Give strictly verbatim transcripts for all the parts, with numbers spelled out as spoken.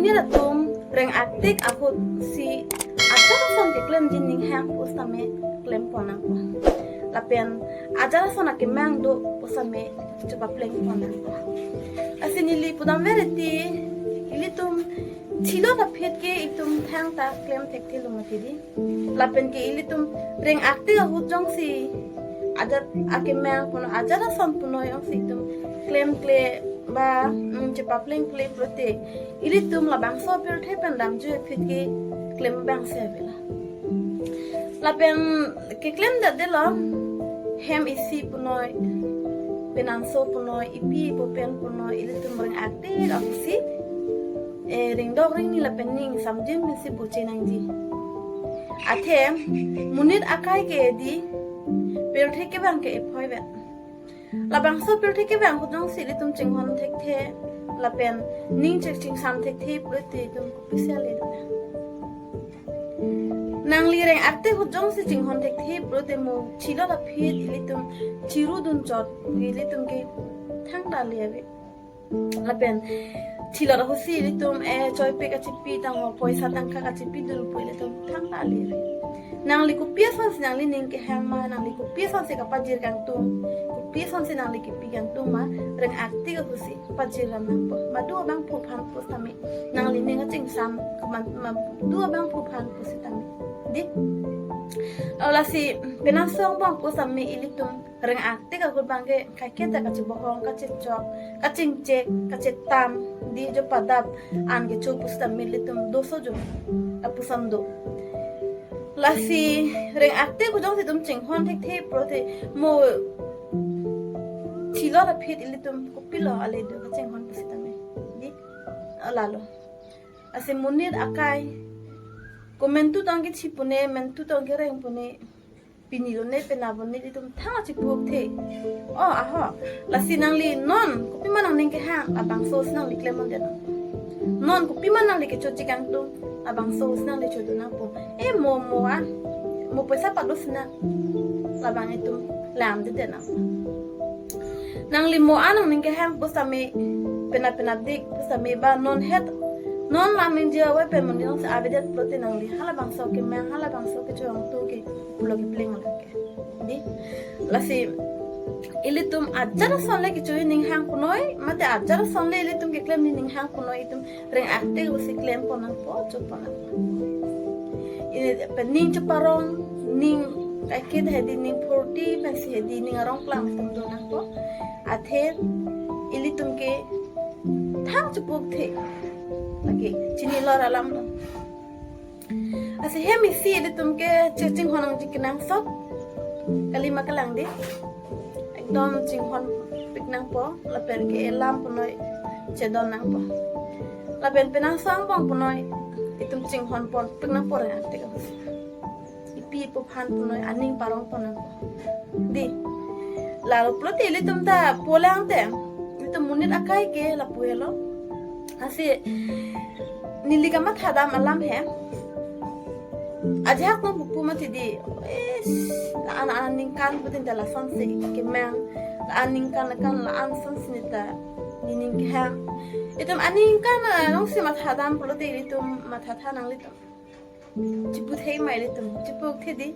Atum reng-aktik ahut si ajat ason keklemji ninghang pusitame klempon nangpo. Lapen ajat ason akemang do pusitame chepaplengpon nangpo. Lasi neli pudam vereti, ilitum chilot aphi ke itum thangta klem thekthelo mati di. Lapen ke ilitum reng-aktik ahut jongsi ajat akemang punoi, ajat ason punoi jongsi itum klemkle ba, mm, chepaplengkle pulote, ilitum labangso pirthe pen damjui aphi ke klem abang si avelo. Lapen keklemdetdetlo, hem isi punoi, penanso punoi, ipi ipo pen punoi, ilitum reng-aktik ahut si, eh, ringdok ringni lapen ning samjin pensi boche nangji. Athe monit akai ke di, pirthe kevang ke ephoi vet. Labangso pirthe kevang ahut jongsi ilitum chinghon thekthe lapen ning chechingsam thekthe pulote itum kopisi ale do? Nangli reng-aktik ahut jongsi chinghon thekthe pulote mo chilot aphi ilitum chirudun chot, ilitum ke thangta ale ave. Lapen chilot ahut si ilitum, eh, choipe kachipi tangho, poisa tangka kachipi dun pu ilitum thangta ale ave. Nangli kopi asonsi nangli ning kehang ma, nangli kopi asonsi kapajir kangtung, kopi asonsi nangli kipi kangtung ma, reng-aktik ahut si pajir ram nangpo. Madu abang phuphan pusitame, nangli ning kachingsam, kaman, madu abang phuphan pusitame. Di? Lasi penanso angbong pusitame ilitum reng-aktik ahut abang ke kaiketa kachibohong, kachechok, kachingchek, kachetam, di jo padap an kecho pusitame ilitum doso jo lapuson do. Lasi reng-aktik ahut jongsi itum chinghon thekthe pulote mo chilot aphi ilitum kopilo ale do kachinghon pusitame. Di? Lalo. Lasi monit akai, ko mentu tong kechi pune, mentu tong kereng pune, pini lone penap lone itum thang chipukthe. Oh, aho. Lasi nangli non kopima nangning kehang, labangso si nangli klemdun nang. Non kopima nangli kechoji kangtung, labangso si nangli chodun nangpo. Eh, mo mo a, mo poisa pado sinang, labang itum lamdedun nang. Nangli mo an nangning kehang pusitame, penap penapdik pusitame ba non het, non lam ningje ave pen mo nangsi avedet pulote nangli halabangso kemang, halabangso kecho angtu ke pulo kepleng lake. Di? Lasi ilitum ajat ason le kechoji ninghang punoi, mate ajat ason le ilitum keklemji ninghang punoi, itum reng-aktik ahut si klempon nangpo, chopon nangpo. Ini pen ning cheparong, ning kaiketa hedi, ning phurti pensi hedi, ning arong plang itum dun nangpo. Athe ilitum ke thang chipukthe. Lake chinilo ra alam lo. Lasi hem isi ilitum ke chechinghon nangji kenangsot. Kalima kalang di. Ekdom chinghonpik nangpo, lapen ke elam punoi chedon nangpo. Lapen penanso angbong punoi itum chinghonponpik nangpo reng-aktik ahut. Ipi ipo aphan punoi aning parongpon nangpo. Di? Lalo pulote ilitum ta pulang te, ilitum monit akai ke lapu helo. Lasi neli kamathadam alam he. Ajahak nang pupu mati di, is, la-an aningkan putin ta lasonsi kemang, la-an ningkan kan la-an sonsi neta nining kehang. Itum aningkan, ah, nangsi mathadam pulote ilitum mathatha nanglitum. Chiputhek ma ilitum, chipukthe di.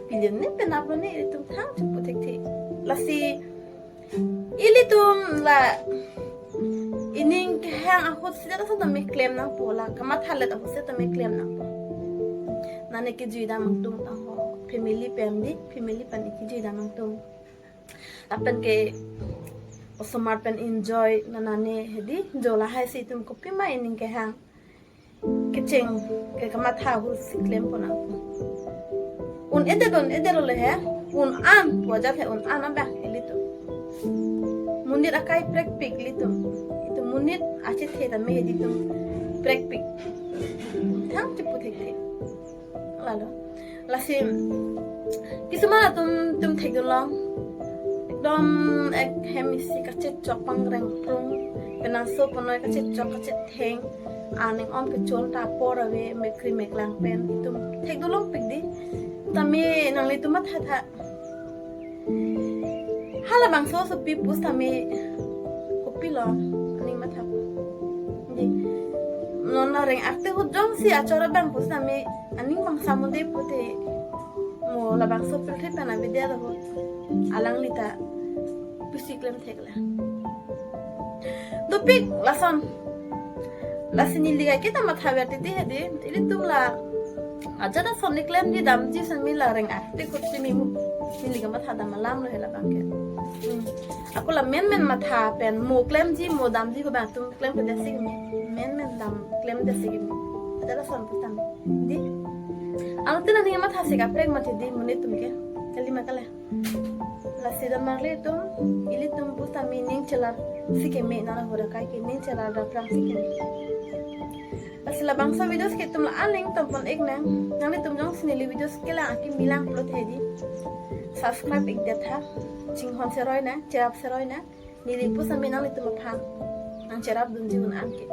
Pini lone penap lone ilitum thang chiputhekthe. Lasi ilitum la ining kehang ahut si jat ason tame klem nangpo, la kamathalet ahut si tame klem nangpo. Nane kejui dam angtung tangho, family pen di, family pen kejui dam angtung. Lapen ke osomar pen enjoy, nanane hedi, jo lahai si itum kopima ining kehang kecheng ke kamatha ahut si klempon nangpo. Un-edetlo, un-edetlo le he, un-an pu ajat he, un-an abang ilitum. Monit akai prekpik ilitum. Itum monit achethe tame hedi itum prekpik. Thang chiputhekthe. Lalo. Lasi kisuman atum itum thekdunlong. Ekdom ek hem isi kachechok pangreng prung. Penanso punoi kachechok kachetheng. Aning om kechon ta apor ave, mekri meklang pen itum thekdunlongpik di. Tame nanglitum mathatha. Halabangso sopi pusitame kopilo aning matha. Di. Non la reng-akte ahut jongsi achor abang pusitame aning bang samunde pute mo labangso pirthe pen abidia ahut alangli ta pisi klem thek la. Dopik lason. Lasi neli ke kita matha ver titi hedi. Ilitum la ajat ason ni klemji damji sami la reng-akte kutsi mimu. Neli ke matha dam alam lo he labang ke. Hmm. Ako la menmen matha pen mo klemji mo damji ko bang atum klem ke desik me. Menmen dam klem desik me. Ajat ason pusitame. Di. Alo tina ni matha sik kaprek mati di monit atum ke. Kali ma kali. Lasi damar le atum, ilitum pusitame ning chelar si keme nara hora kai ke ning chelar daprang si keme. Lasi labangso videos ke itum la aling tampon ik nang. Nanglitum jongsi neli videos kelang akim bilang plot hedi. Subscribe ik detha. Chinghon seroi nang, cherap seroi nang. Neli pusitame nanglitum aphan nang cherap dunji un an ke.